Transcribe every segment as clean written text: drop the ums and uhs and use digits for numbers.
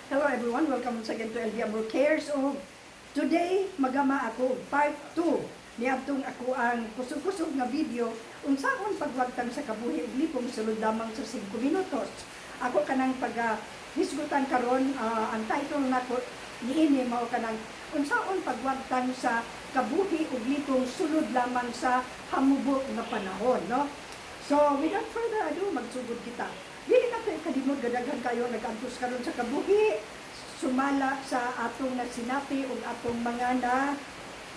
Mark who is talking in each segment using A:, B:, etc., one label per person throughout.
A: Hello everyone, welcome once again to LB Amor Cares. So, today, magama ako og part 2 niadtong ako ang kusog-kusog nga video unsaon pagwagtang sa kabuhi ug lipong sulod lamang sa 5 minutos. Ako kanang pag hisgutan karon, ang title nako niini mao kanang unsaon pagwagtang sa kabuhi ug lipong sulod lamang sa hamubo nga panahon, no? So, without further ado, magsugod kita. Dili na tayo kalimod, gadaghan kayo nag-antos karon sa kabuhi, sumala sa atong nasinati ug atong mga na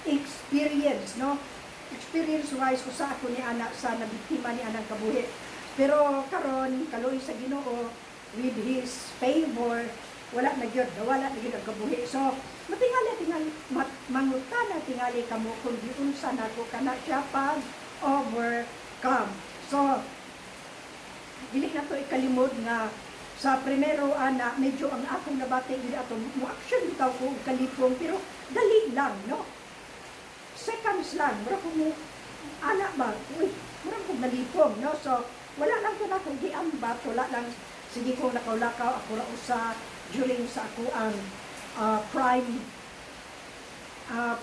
A: experience, no? Experience wise, usa ako ni ana sa nabiktima ni anang kabuhi. Pero karon, kaluoy sa Ginoo, with His favor, wala na gyud, wala na gyud ang kabuhi. So, matingali tingali mangutana tingali kamo kung giunsa nako kana siya pag overcome. So, dili na to ikalimod nga sa primero ana medyo ang akong nabati gid ato mo action bitaw ko og kalipong, pero dali lang, no? Seconds lang, mura ko mo ana ba, uy, mura ko nalipong, no? So wala lang ko na akong giambat, wala lang, sige ko lakaw-lakaw. Ako ra usa during sa ako ang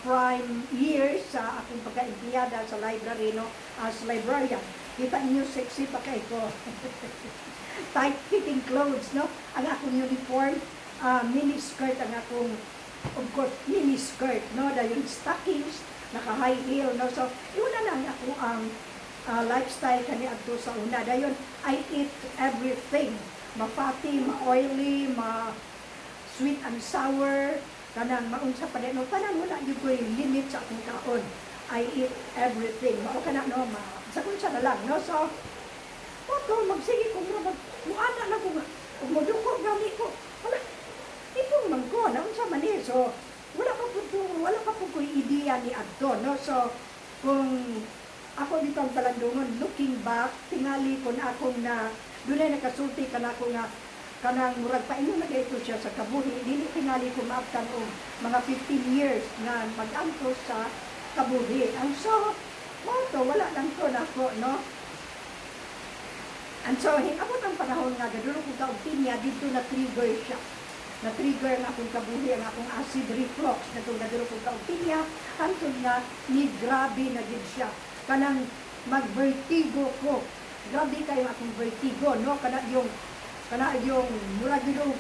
A: prime years sa akong pagka-empleyada sa library, no, as librarian. Kita niyo, sexy pa kay ko. Tight fitting clothes, no? Ang akong uniform, mini skirt ang akong, of course, mini skirt, no? Dayon stockings, naka high heel, no? So, yun na lang ako ang lifestyle kani adto sa una. Dayon, I eat everything. Ma-fatty, ma-oily, ma sweet and sour, kanang maunsa pa din, no? Tanan, wala gyud ko'y limit sa akong kaon. I eat everything. Mao kana, no, ma sa kunsa na lang, no? So, Oto, magsige ko nga, mag, muana na ko nga, ug moduko gani ko. Wala, ipong man ko, na unsa man ni. So, wala pa po ko'y ideya ni adto, no? So, kung ako dito ang talandungon, looking back, tingali kung akong na, dunay nakasulti ka na ako nga, kanang murag paingon na dito siya sa kabuhi, dili tingali ko maabtan og mga 15 years nga mag-antos sa kabuhi. And so, mao to, wala lang to nako, no? And so, hingabot ang panahon nga, gadulog ko ka og pinya, dito na trigger siya. Na-trigger ang akong kabuhi, ang akong acid reflux, na itong gadulog ko ka og pinya, hantod nga, ni grabe na gid siya. Kanang mag-vertigo ko. Grabe kayo akong vertigo, no? Kana yung, murag gyud og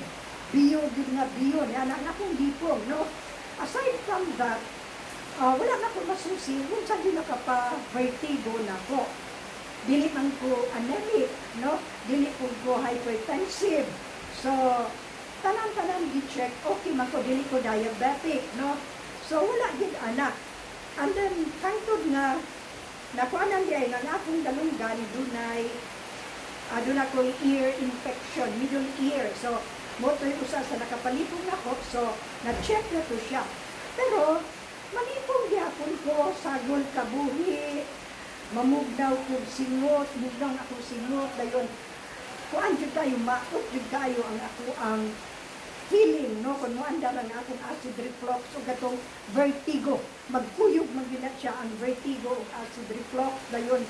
A: biyo gid nga biyo, niya na ang akong lipong, no? Aside from that, wala na ko masusi, kung sa di nakapa-vertigo na ko. Dili man ko anemic, no? Dili ko ko hypertensive. So, tanan-tanan gi-check, okay man ko, dili ko diabetic, no? So, wala gid anak. And then, hangtod nga, nakuanan di ay nga ang akong dalunggan, dunay, doon ako'y ear infection, middle ear. So, mao to'y usa sa nakapalipong nako, so, na-check na to siya. Pero, malipong gyapon ko, sagol kabuhi, mamugnaw kog singot, mugnaw na akong singot, dayon, kuan jud kayo, maot jud kayo ang ako ang feeling, no, kung moandar ang akong acid reflux o katong vertigo, magkuyog man gyud na siya ang vertigo ug acid reflux, dayon,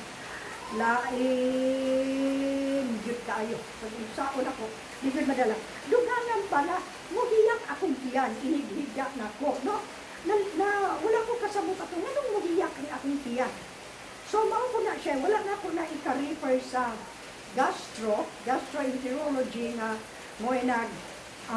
A: lain jud kayo. Pag unsaon ako, di jud madala. Dugangan pala, muhiyak akong tiyan, inighigda nako, no? Na wala ko kasabot ato, nganong muhiyak ang akong tiyan? So, mao ko na siya, wala na ko na ika-refer sa gastroenterology nga mo nag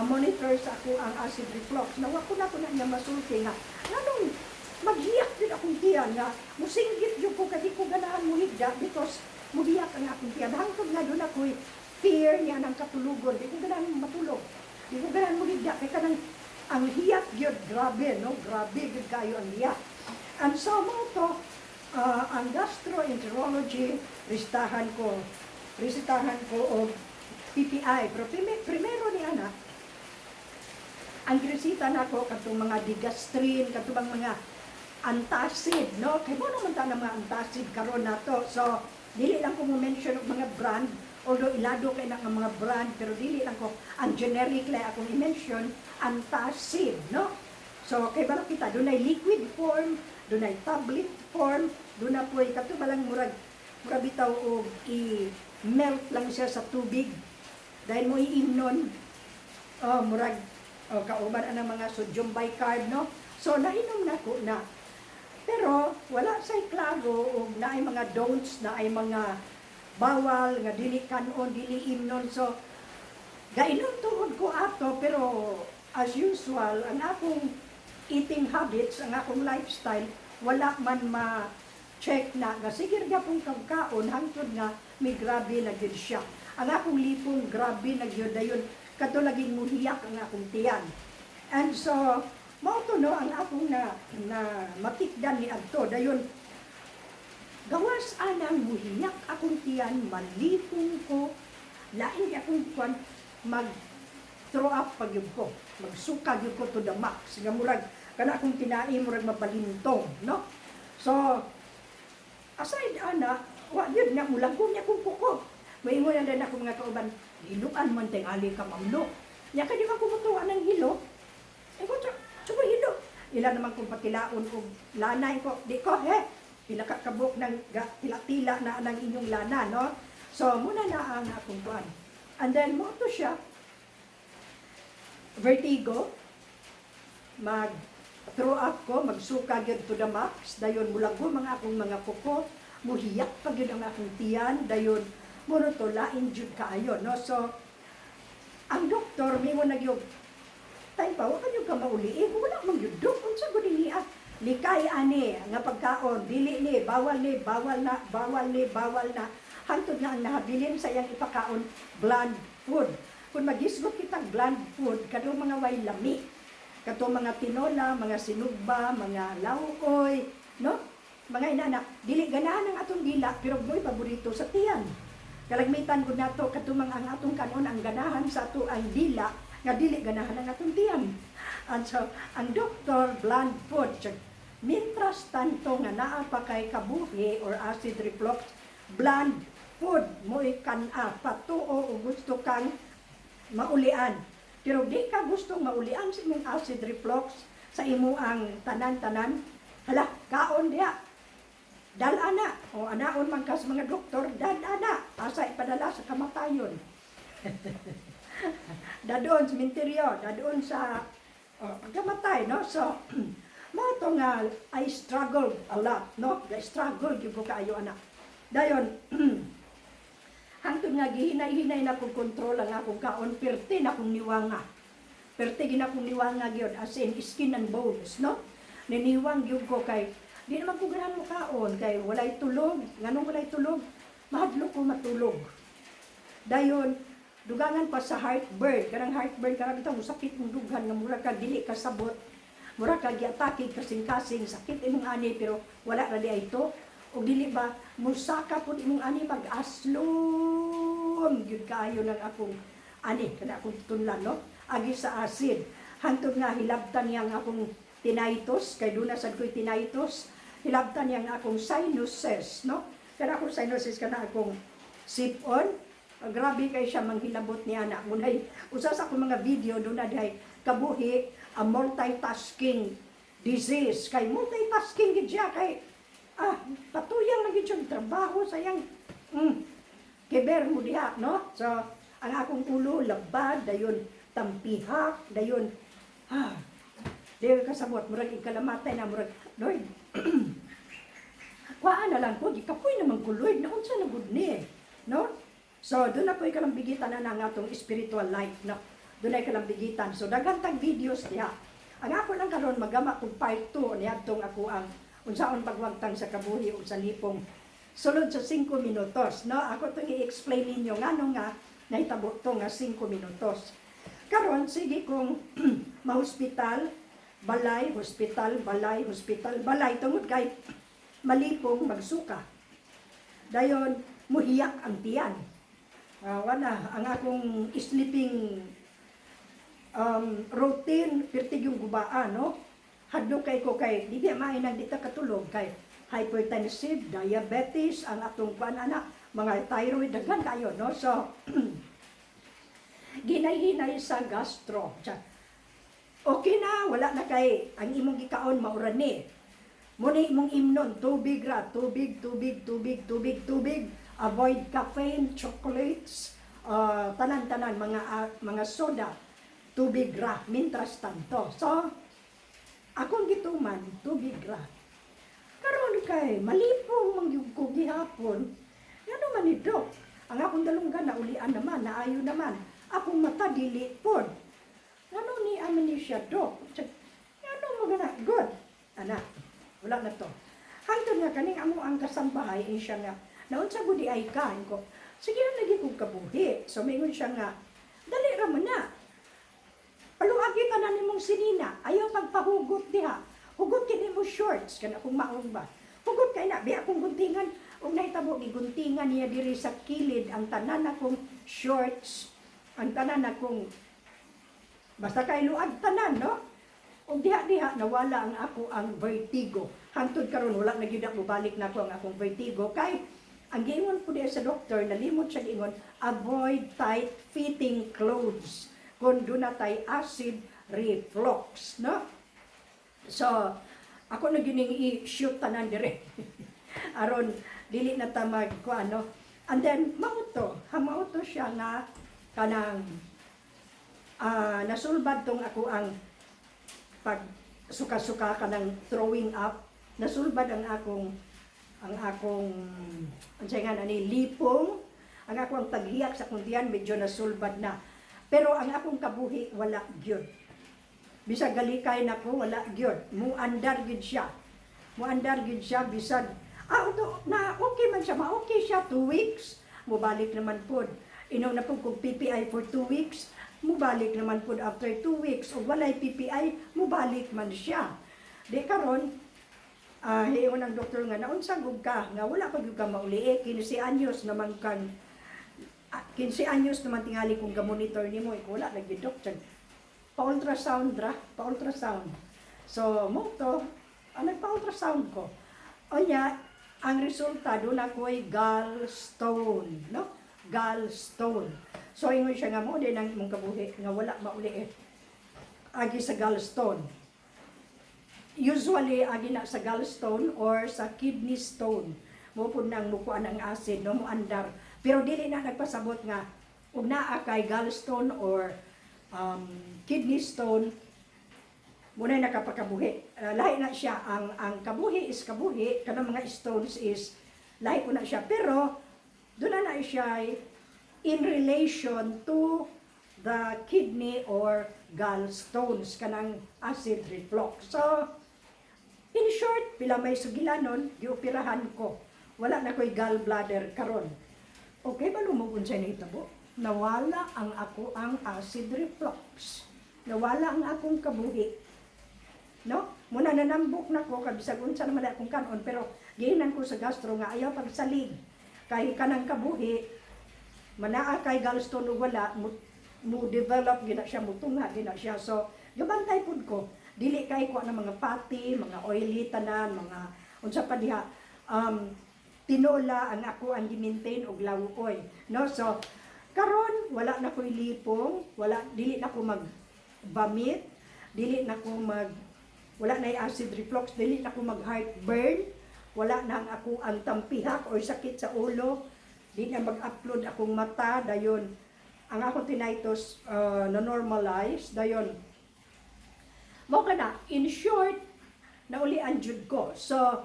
A: monitor sa ako ang acid reflux. Nawa ko na niya masulti nga, nganong maghiyak din akong tiyan nga, musinggit jud ko kay di ko ganahan muhigda because muhiyak ang akong tiyan. Hangtod nga doon ako'y fear niya ng katulugon. Di ko ganahan matulog. Di ko ganahan muhigda kay kanang ang hiyak gyud grabe, no? Grabe gyud kayo ang hiyak. And so mao to, ang gastroenterology, resetahan ko og PPI. Pero primero ni ana, ang reseta nako katong mga digastrin, katong mga antacid, no? Kay mo naman ta ng mga antacid karon nato. So, dili lang ko mo mention og mga brand, although ilado kay na nga mga brand, pero dili lang ko ang generic lang akong i-mention, antacid, no? So, kay balo kita, dunay liquid form, dunay tablet form, doon na po'y kato balang murag bitaw og i-melt lang siya sa tubig. Dahil mo iimnon. Oh, murag oh, kauban ang mga sodium bicarb, no? So nainom na ko na. Pero wala say klaro og naay mga don'ts, naay mga bawal nga dili kanon, dili imnon. So gainom tuod ko ato, pero as usual ang akong eating habits, ang akong lifestyle, wala man ma check na nga sige ra pong kagkaon hangtod nga may grabe na gyud siya. Ang akong lipong grabe na gyud, dayon kadto laging muhiyak ang akong tiyan. And so mao to, no, ang akong na na matikdan ni adto. Dayon gawas anang muhiyak akong tiyan, malipong ko, lain akong kwan, mag throw up pag gyud ko, magsuka gyud ko to the max nga murag kana akong tinai murag mabalintong, no? So aside ana, wa gyud na mulagom niya akong kuko. Moingon na din ako mga kauban, "Hiluan man tingali ka, mamlo." Nya kay di man ko mutuwa ng hilo. Eh ko, "Tsugo hilo." Ila naman kong patilaon og lana ko, di ko he. Pila ka kabuk ng tila-tila na ang inyong lana, no? So muna na ang akong kuan. And then mo to siya vertigo, mag throw up ko, magsuka gyud to the max, dayon mulago mga akong mga kuko, muhiyak pa gyud ang akong tiyan, dayon mo to lain jud kaayo, no? So ang doktor mingon na gyud, "Tay pa, wa ka mauli eh, wala man gyud, dok, unsa gud niya?" Likay ani nga pagkaon, dili ni, bawal ni, bawal na, bawal ni, bawal na. Hangtod nga ang nahabilin sa iyang ipakaon, bland food. Kung magisgot kitang bland food, kadtong mga way lami. Katong mga tinola, mga sinugba, mga lawkoy, no? Mga inana, dili ganahan ang atong dila, pero mo'y paborito sa tiyan. Kalagmitan gud nato katong mga ang atong kanon ang ganahan sa ato ang dila nga dili ganahan ang atong tiyan. And so, ang doktor, bland food. So, mientras tanto nga naa pa kay kabuhi or acid reflux, bland food mo'y kan-a patuo o gusto kang maulian. Pero di ka gustong maulian sa imong acid reflux, sa imo ang tanan-tanan, hala, kaon diha. Dala na, o anaon man ka sa mga doktor, dala na, asa ipadala sa kamatayon. Dadoon sa sementeryo, dadoon sa oh, pagkamatay, no? So, mao to nga, I struggled a lot, no? I struggle gyud ko kaayo anak. Dayon, hangtod nga gihinay-hinay na kong kontrol ang akong kaon, perti na kong niwanga. Perti gina kong niwanga gyud, as in skin and bones, no? Niniwang gyud ko kay di naman ko ganahan mo kaon kay walay tulog. Nganong walay tulog? Mahadlok ko matulog. Dayon, dugangan pa sa heartburn. Kanang heartburn, kanang bitaw sakit mong dughan nga mura ka dili ka sabot. Mura ka giatake kasing-kasing, sakit imong ani pero wala ra di ay to. O dili ba musaka pud imong ani, mag-aslom gyud kaayo ng akong ani kana akong tunlan, no, agi sa acid, hangtod nga hilabtan niya ang akong tinnitus kay duna sad ko'y tinnitus. Hilabtan niya ang akong sinuses, no? Kana akong sinuses, kana akong sipon. Ah, grabe kay siya manghilabot niya na. Munay usa sa akong mga video doon na dihay kabuhi, ang multitasking disease, kay multitasking gid siya kay patuyang lagi siyang trabaho sa iyang kiber mo diha, no? So ang akong ulo labad, dayon tampihak, dayon di kasabot, murag ikalamatay na, murag, "Lord, kuhaan na lang ko, gikapoy naman ko, Lord, na unsa na gud ni," no? So doon na po ikalambigitan na ang atong spiritual life, no? Doon ay kalambigitan. So daghan tag videos diha. Ang ako lang karon magama kog part 2 niadtong ako ang unsaon pagwagtang sa kabuhi ug sa lipong sulod sa 5 minutos, no? Ako itong i-explain ninyo ngano nga nahitabo to nga 5 minutos. Karon sige kung mahospital, balay, hospital, balay, hospital, balay tungod kay malipong, magsuka. Dayon muhiyak ang tiyan. Wala ang akong sleeping routine, pirtig yung gubaan, no? Hadlok kay ko kay di ba maayo nang di ta katulog kay hypertensive, diabetes, ang atong kuan ana, mga thyroid, daghan kayo, no? So ginay-hinay sa gastro. Tsa, okay na, wala na kay ang imong gikaon maura ni. Muna imong imnon, tubig ra, tubig, tubig, tubig, tubig, tubig. Avoid caffeine, chocolates, tanan-tanan, mga soda. Tubig ra mintras tanto. So akong gituman, tubig ra. Karon kay malipong man gyud ko gihapon. Ngano man ni, Dok? Ang akong dalunggan naulian naman, naayo naman. Akong mata dili pod. Ngano ni aman ni siya, Dok? Ngano mo gana? Good. Ana, wala na to. Hangtod nga kaning amo ang kasambahay, eh siya nga, "Naunsa gud ay ka?" Ko, "Sige na lagi kong kabuhi." So mingon siya nga, "Dali ra man na. Paluagi tanan nimong sinina, ayaw pagpahugot diha. Hugot kini mo shorts," kana akong maong ba. "Hugot kay na, biya akong guntingan." Ug nahitabo, giguntingan niya diri sa kilid ang tanan akong shorts, ang tanan akong basta kay luag tanan, no? Ug diha-diha nawala ang ako ang vertigo. Hangtod karon wala na gyud ako, balik na ako ang akong vertigo kay ang giingon po diha sa doktor, nalimot siya giingon, avoid tight fitting clothes kung duna tay acid reflux, no? So, ako na gining i-shoot tanan dire aron dili na ta mag ano. And then mauto, ha, mauto siya nga kanang nasulbad tong ako ang pag suka-suka ka ng throwing up, nasulbad ang akong unsay nga ani, lipong, ang akong paghiyak sa akong tiyan medyo nasulbad na. Pero ang akong kabuhi wala gyud. Bisag galikay nako, wala gyud. Muandar gyud siya. Muandar gyud siya bisag uto, na okay man siya, ma-okay siya 2 weeks, mubalik naman pod. Inom na pud kog PPI for 2 weeks, mubalik naman pod after 2 weeks. O walay PPI, mubalik man siya. Di karon, hiingon ang doktor nga, "Naunsa gud ka nga wala pa gyud ka mauli eh, 15 anyos naman kang 15 anyos naman tingali kong gamonitor nimo." Ikaw, "Wala lagi, Dok." "Pa-ultrasound ra, pa-ultrasound." So mo to, nagpa-ultrasound ko. Onya, ang resulta duna ko'y gallstone, no? Gallstone. So ingon siya nga mo din ang imong kabuhi nga wala mauli eh. Agi sa gallstone. Usually agi na sa gallstone or sa kidney stone. Mo pud nang mukuan ang acid, no, muandar. Pero dili na nagpasabot nga ug naa kay gallstone or kidney stone muna nakapakabuhi. Lahi na siya ang kabuhi is kabuhi, kanang mga stones is lahi ko na siya, pero doon na na siya in relation to the kidney or gallstones, kanang acid reflux. So in short, pila may sugilanon, gioperahan ko. Wala na ko'y gallbladder karon. Okay ba lumog unsay nahitabo? Nawala ang ako ang acid reflux. Nawala ang akong kabuhi. No? Muna nanambok na ko kabisag unsa naman akong kanon, pero giinan ko sa gastro nga ayaw pagsalig. Kay kanang kabuhi manaa kay gallstone ug wala mo develop gina siya, mutunga gina siya. So gabantay pud ko. Dili kay ko ng mga fatty, mga oily tanan, mga unsa pa diha, tinola ang ako ang gi-maintain og lawoy, no? So karon wala na ko'y lipong, wala, dili na ko mag vomit, dili na ko mag wala na acid reflux, dili na ko mag heartburn, wala na ang ako ang tampihak or sakit sa ulo, di na mag-upload akong mata, dayon ang akong tinnitus na normalize, dayon mo kana. In short, naulian jud ko. So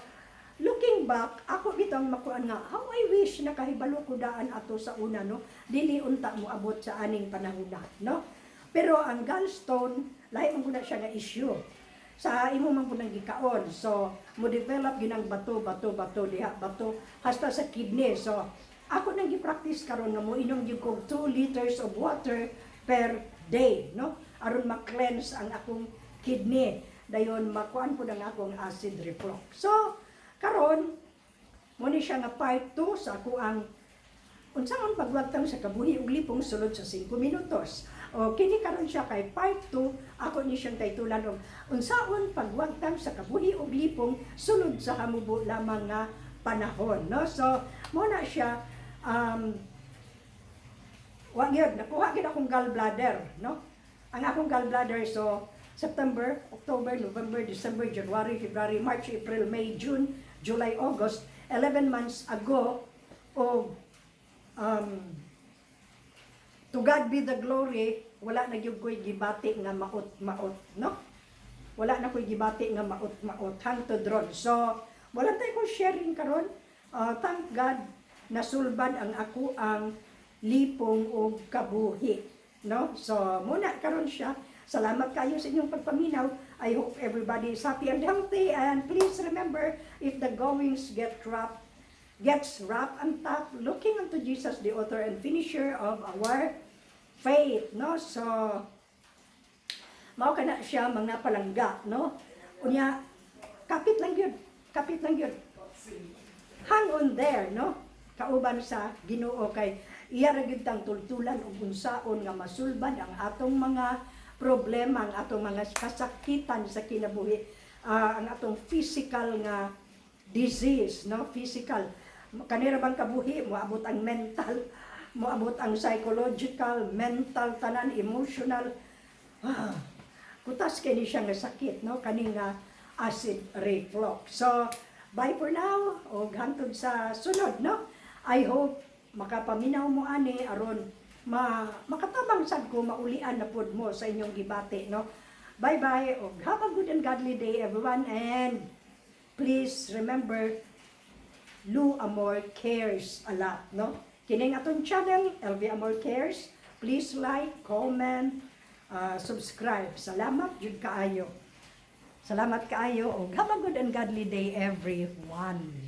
A: looking back, ako bitong makuan nga how I wish nakahibalo ko daan ato sa una, no? Dili unta mo abot sa aning panahon na, no? Pero ang gallstone, lahi man gud na siya nga issue sa imo man pud nang gikaon. So mo develop ginang bato, bato, bato diha, bato hasta sa kidney. So ako nang gi-practice karon nga mo inom gyud kog 2 liters of water per day, no, aron ma-cleanse ang akong kidney, dayon makuan pud ang akong acid reflux. So karon mo ni siya nga part 2 sa ako ang unsaon pagwagtang sa kabuhi ug lipong sulod sa 5 minutos. O kini karon siya kay part 2, ako ni siyang taytulan og unsaon pagwagtang sa kabuhi ug lipong sulod sa hamubo lamang nga panahon, no? So mo na siya, wa gyud nakuha gyud akong gallbladder, no? Ang akong gallbladder, so September, October, November, December, January, February, March, April, May, June, July, August, 11 months ago o to God be the glory. Wala na gyud ko'y gibati nga maot-maot, no? Wala na ko'y gibati nga maot-maot hangtod ron. So, wala tayo ko sharing karon. Thank God, nasulbad ang ako ang lipong og kabuhi, no? So, muna karon siya. Salamat kayo sa inyong pagpaminaw. I hope everybody is happy and healthy. And please remember, if the goings gets rough and tough, looking unto Jesus, the author and finisher of our faith, no? So, mao kana siya, mga palangga, no? Unya, kapit lang yun. Kapit lang yun. Hang on there, no? Kauban sa Ginoo kay iya ra gyud tang tultulan ug unsaon nga masulbad ang atong mga problema, ang atong mga kasakitan sa kinabuhi, ang atong physical nga disease, no? Physical. Kanira bang kabuhi, moabot ang mental, moabot ang psychological, mental, tanan, emotional. Kutas kay ni siya nga sakit, no? Kani nga acid reflux. So, bye for now og hangtod sa sunod, no? I hope makapaminaw mo ani aron makatabang sad ko, maulian na pud mo sa inyong gibati, no? Bye bye og have a good and godly day, everyone, and please remember, Lou Amor Cares a lot, no? Kining atong channel, LV Amor Cares. Please like, comment, subscribe. Salamat jud kaayo. Salamat kaayo og have a good and godly day, everyone.